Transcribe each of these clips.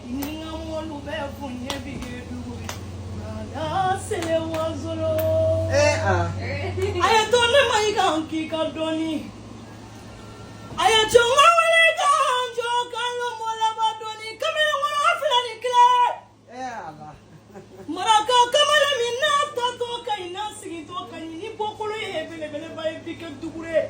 Ni n ka mɔlu bɛɛ fo n ye bi kɛ dugu ye. Nada sele wazolo. Eh ah. A ye to ne ma i kan k'i ka dɔɔni. A ye jɔ n ka wele kan jɔ kan lɔnbɔ laban dɔɔni. Kamalen kɔnɔ fila ni kile. Eh Allah. Maraka kamalen min n'a tatɔ ka ɲi n'a sigitɔ ka ɲi ni bɔkolo ye belebeleba ye bi kɛ dugure.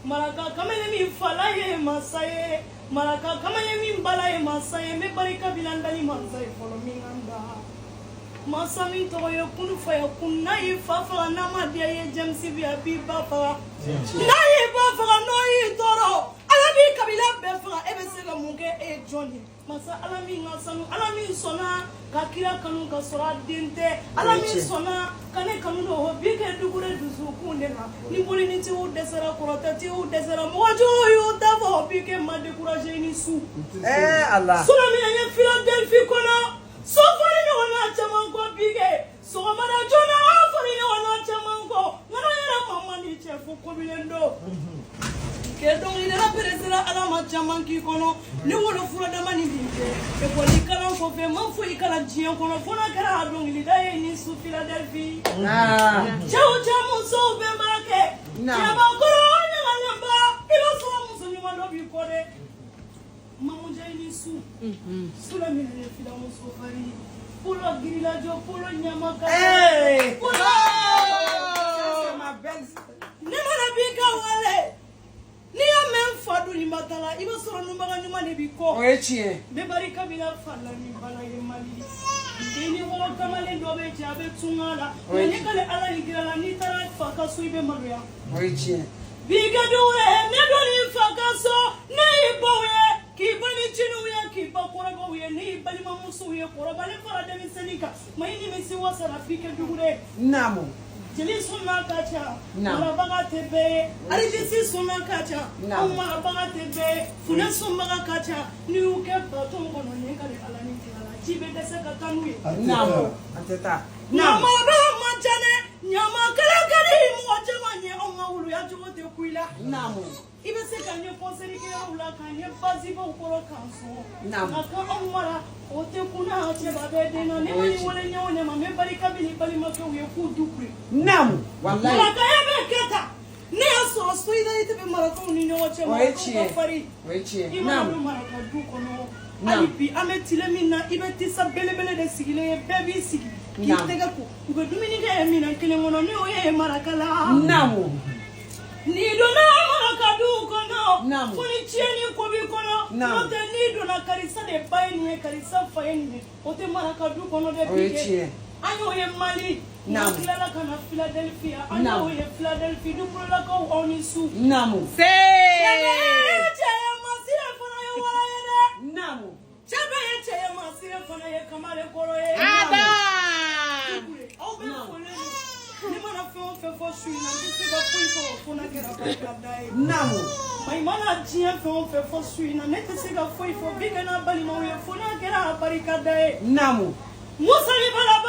Maraka kamalen min fala ye masa ye. Maraka kamalen min bala ye masa ye. N bɛ barika bila n dali masa ye fɔlɔ min ka n da. Masa min tɔgɔ ye kun fa kun n'a y'i fa faga n'a ma diya i ye James bi a b'i ba faga. N'a y'i ba faga n'o y'i tɔɔrɔ Ala b'i kabila bɛɛ faga e bɛ se ka mun kɛ e ye jɔn ye? Masa Ala min ka sanu Ala min sɔnna ka kira kanu ka sɔrɔ a den tɛ Ala min sɔnna ka ne kanu don o bi kɛ dugure dusukun de la ni bolinitigiw dɛsɛra kɔrɔtɛtigiw dɛsɛra mɔgɔ juguw y'u ta fɔ o bi kɛ ma découragé ni su. Eh Allah. Sura min an ye Philadelphie kɔnɔ so fɔli ɲɔgɔnna caman kɔ bi kɛ sɔgɔmada joona an fɔli ɲɔgɔnna caman kɔ nka n'an yɛrɛ ma man di cɛ fo kobilen don. Kɛ dɔnkilidala peresera Ala ma caman k'i kɔnɔ ni wolo furadama ni bin kɛ ekɔli kalan kɔfɛ ma foyi kalan diɲɛ kɔnɔ fo n'a kɛra dɔnkilida ye ni su Philadelphie. Ah. Cɛw cɛ musow bɛɛ b'a kɛ. Naam. Cɛbakɔrɔ ɲagalenba i b'a sɔrɔ muso ɲuman dɔ b'i kɔ dɛ. Mamuja i ni su. Su la minɛ ne filamuso fari. Polo girilajɔ polo ɲamaka. Hey. Polo. Ça, c'est ma belle. Ne mana b'i ka wale. N'i y'a mɛn fa don ɲuman ta la i b'a sɔrɔ nubaga ɲuman de b'i kɔ. O ye tiɲɛ. N bɛ barika bila fa la ni ba la ye Mali. Den ni wɔɔrɔ kamalen dɔ bɛ cɛ a bɛ tunga la. O ye Nka ne kale Ala ni kira la n'i taara fa ka so i bɛ maloya. O ye tiɲɛ. Bi ka dugure ne donni fa ka so ne y'i baw ye k'i ba ni jiniw ye k'i ba kɔrɔbaw ye ne y'i balimamusow ye kɔrɔbalen fara denmisɛnnin kan ma i nimisi wasara bi kɛ dugure. Naamu. Jeli sunna ka ca Naam. marabaga tɛ bɛɛ ye arijisi sunna ka ca Naam. anw marabaga tɛ bɛɛ ye funɛ sunbaga ka ca n'i y'u kɛ baton kɔnɔ nin ka di Ala ni kira la ji bɛ dɛsɛ ka taa n'u ye. Naamu. An tɛ taa. Nka Naamu. marabaga man ca dɛ ɲamakala ka di mɔgɔ caman ye anw ka wuluya cogo tɛ ku i la. Naamu. I bɛ se k'an ye kɔnsɛri kɛyɔrɔw la k'an ye basibaw kɔrɔ k'an sɔn. Naamu. Nka k'anw mara o tɛ kunna cɛba bɛ den na ne ma nin wele ɲɛ o ɲɛ ma n bɛ barika bila i balimakɛw ye k'u du kure. Naamu. Wallahi. Marakaya bɛ kɛ tan ne y'a sɔrɔ solidarité bɛ marakaw ni ɲɔgɔn cɛ O ye marakaw ka tiɲɛ. farin. O ye tiɲɛ. I mana don Naamu. maraka du kɔnɔ Naamu. hali bi an bɛ tile min na i bɛ tisa belebele de sigilen ye bɛɛ b'i sigi k'i Naamu. tɛgɛ ko u bɛ dumuni kɛ minɛn kelen kɔnɔ ni o ye maraka la. Naamu. N'i donna maraka du kɔnɔ Naamu. fo ni tiɲɛni ko b'i kɔnɔ Naamu. n'o tɛ n'i donna karisa de ba ye nin ye karisa fa ye nin ye o tɛ maraka du kɔnɔ dɛ O ye bi kɛ. tiɲɛ. An y'o ye Mali Naamu. n'an tilala ka na Philadelphia an Naamu. y'o ye Philadelphie dukulakaw aw ni su. Naamu. Cɛ bɛɛ ye cɛ ye masire fana ye wara ye dɛ. Naamu. Cɛ bɛɛ ye cɛ ye masire fana ye kamalen kɔrɔ ye. Aw bɛ folen don. Ne mana fɛn o fɛn fɔ su in na n tɛ se ka foyi fɔ fo n'a kɛra barikada ye. Naamu. Ma i mana diɲɛ fɛn o fɛn fɔ su in na ne tɛ se ka foyi fɔ bi kɛ n'a balimaw ye fo n'a kɛra barikada ye. Naamu. Musa ni balaba